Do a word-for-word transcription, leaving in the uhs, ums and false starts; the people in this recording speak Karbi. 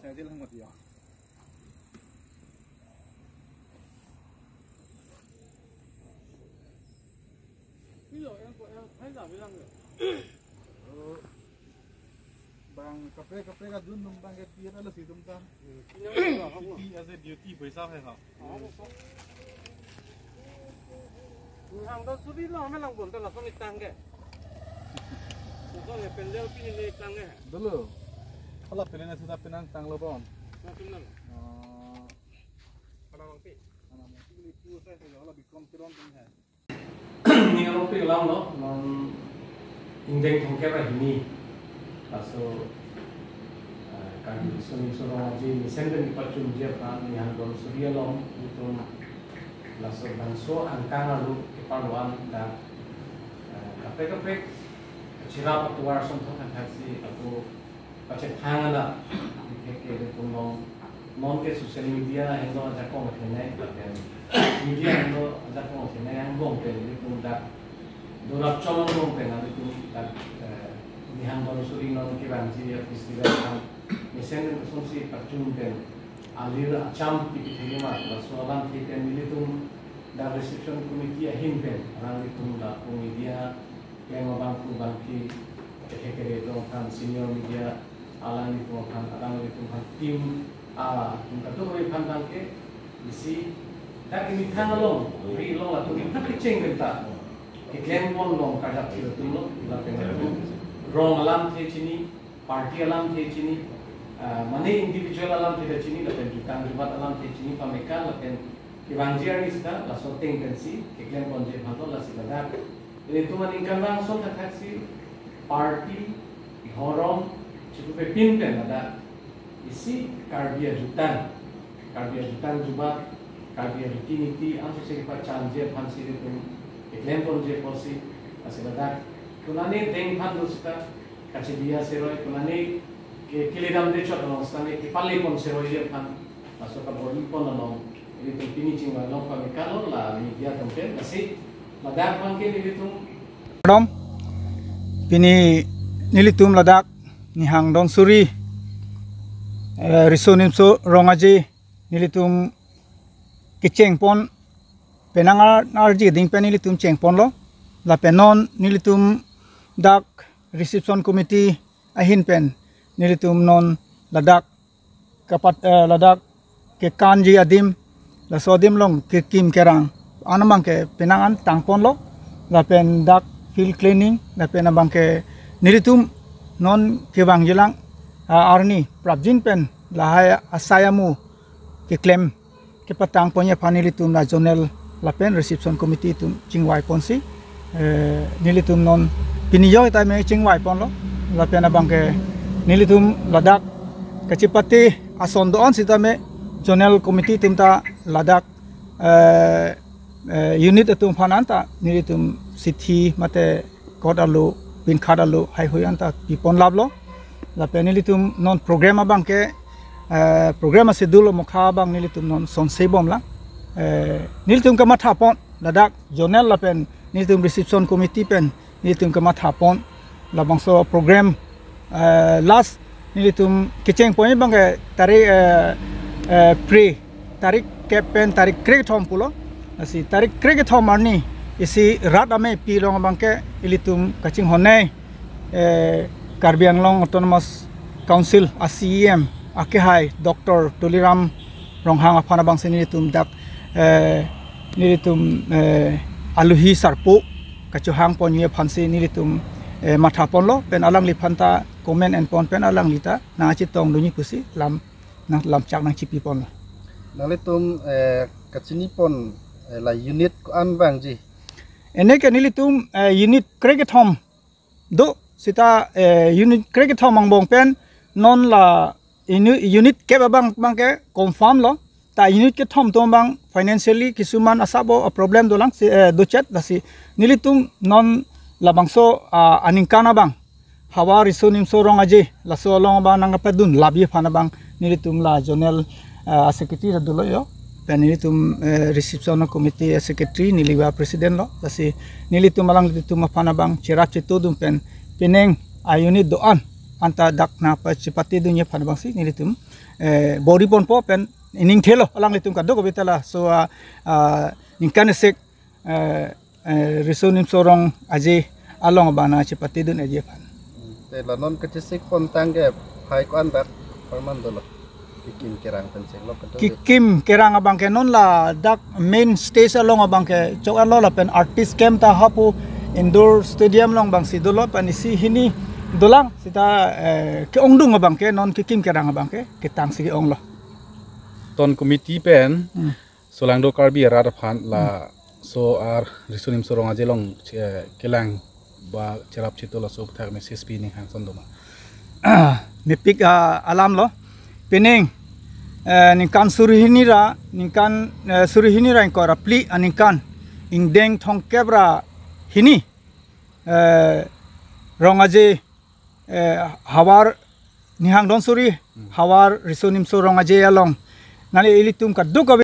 Saya dia lah mati ya. Iya, yang yang saya tak bilang ya. Oh. Bang kaprek kaprek adun nung bang ke tiyan ala si tum kan. Ini apa? Duty as a duty paisa hai ha. Nihang donsuri lo, hame lang bom ta lason itang ke. Lason ya pendel pini ne itang ke. Dolo. Hala pendel na sudah penang tang lo bon. Lason lang. Oh. Hala bang pi. Hala bang pi itu saya saya hala bikom tiron tum hai. Ni kalau pi lang lo, non ingdeng thomkep ra hini. Laso, eh, Karbi Riso Nimso Rong Aje mesen pen kepachunji aphan Nihang donsuri along itum laso bangso angkang arlo keparlo-an dak, eh, kaprek kaprek kachirap atovar asonthot thakthak si ako pachethang alam bihek ke itum long non ke social media henlo ajakong athenei lapen media henlo ajakong athenei angbong pen itum dak dorap chom angbong pen itum dak, eh, Nihang donsuri non kevangji a-festival aphan mesen pen kosonsi pachun pen alir acham kipi thekji ma laso alamthe pen nelitum dak reception committee ahin pen alanglitum lapu media klem abangphu bangphi kekere dong aphan senior media alanglitum aphan alanglitum aphan team atum kadokave aphan bang ke isi dak imethang along ri along latum imethang kecheng pen ta keklem pon long kajak thir atum lo lapen atum rong alamthe chini, party alamthe chini, ah, mane individual alamthe ta chini lapen jutang jubat alamthe chini pame kan lapen kevangji arni sita laso ateng pensi keklem ponji aphan lo lasi ladak ilitum aningkanvang ason thakthak si party, dhorom, chikupepin pen ladak isi Karbi ajutang, Karbi ajutang jubat, Karbi ariti niti, ansose kepachanji aphan si ilitum keklem ponji apotsi, lasi ladak konane dengphan do sita, kachedia seroi konane ke, keledamde chot along sitame kepale pon seroi aphan laso kabor-i pon along ilitum pini chingvai long pame kan lo la media atum pen lasi ladak abang ke nelitum dom pini nelitum ladak Nihang donsuri, eh, Riso Nimso Rong Aje nelitum kecheng pon penang ar-, arji ding pen nelitum cheng ponlo lapen non nelitum dak reception committee ahin pen nelitum non ladak kapat, eh, ladak kekanji adim, laso adim along kekim kerang an abang ke penang an tang ponlo lapen dak field cleaning lapen abang ke nelitum non kevangjilang, ah, arni prapjin pen lahai asai amu keklem kepatang ponji aphan nelitum la zonal lapen reception committee atum chingvai ponsi, eh, nelitum non pini yo itame chingvai ponlo lapen abang ke nelitum ladak kachipate ason do-an sitame zonal committee atum ta ladak, eh, eh, unit atum aphan anta nelitum sithi mate kot alo, pinkhat alo, haihui anta pipon laplo. Lapen nelitum non program abang ke, eh, program aschedule mokha abang nelitum non sonse bomlang. Eh, nelitum kematha pon ladak zonal lapen nelitum reception committee pen nelitum kematha pon labangso program, eh, last nelitum kecheng ponji abang ke tarik, eh, eh, pre tarik kep pen tarik krekethom pulo. Lasi tarik krekethom arni isi rat amei pi along abang ke ilitum kachinghon nei, eh, Karbi Anglong Autonomous Council a-C E M akehai Doctor Tuliram Ronghang aphan abangsi nelitum dak, eh, nelitum, eh, aluhi sarpo kachohang ponji aphansi nelitum, eh, matha ponlo pen alangliphan ta comment en pon pen alangli ta nangchetong dunji pusi lam nang lamchak nangchipi ponlo. Nanglitum, eh, kachini pon, eh, la unit ko-an vangji? Ene ke nelitum, eh, unit krekethom do sita, eh, unit krekethom angbong pen non la inu-, unit kep abang abang ke confirm lo. Ta unit kethom atum abang financially kisuman asabo problem dolang si, eh, dochet lasi nelitum non labangso, ah, aningkan abang havar Riso Nimso Rong Aje laso along abang nangpadun lapji aphan abang nelitum la zonal, eh, secretary ta dolo yo. Pen nelitum, eh, reception committee secretary neli vice president lo. Lasi nelitum alanglitum aphan abang cherap chetudun pen penang a-unit do-an anta dak nangpachepatedunji aphan abangsi nelitum, eh, bor-iponpo pen ining thelo alanglitum kadokave ta laso, ah, ah, ningkan isi, eh, eh, Riso Nimso Rong Aje along abang nangchepatedun aji aphan. Te la non kachesik pontang ke phai ko-an dak apharman dolo. Kikim kerang pen chenglo kedo. Kikim kerang abang ke non ladak main stage along abang ke chok-anlo lapen artist camp ta hapu indoor stadium along abangsi dolo pen isi hini dolang seta, eh, ke-ongdung abang ke non kikim kerang abang ke ketangsi ke-onglo. Ton committee pen Hmm. solangdo Karbi arat aphan laso ar Riso Nimso Rong Aje along che-, kelang ba cherap chetu laso aputhak message pi ning hangson doma. Mepik, ah, alamlo. Pining, eh, ningkan suri hini ra, ningkan, eh, suri hini ra ingkoi ra phli aningkan ingdeng thomkep ra hini, eh, Rong Aje, eh, havar ninghang don suri, havar Riso Nimso Rong Aje along nangli ilitum kadokave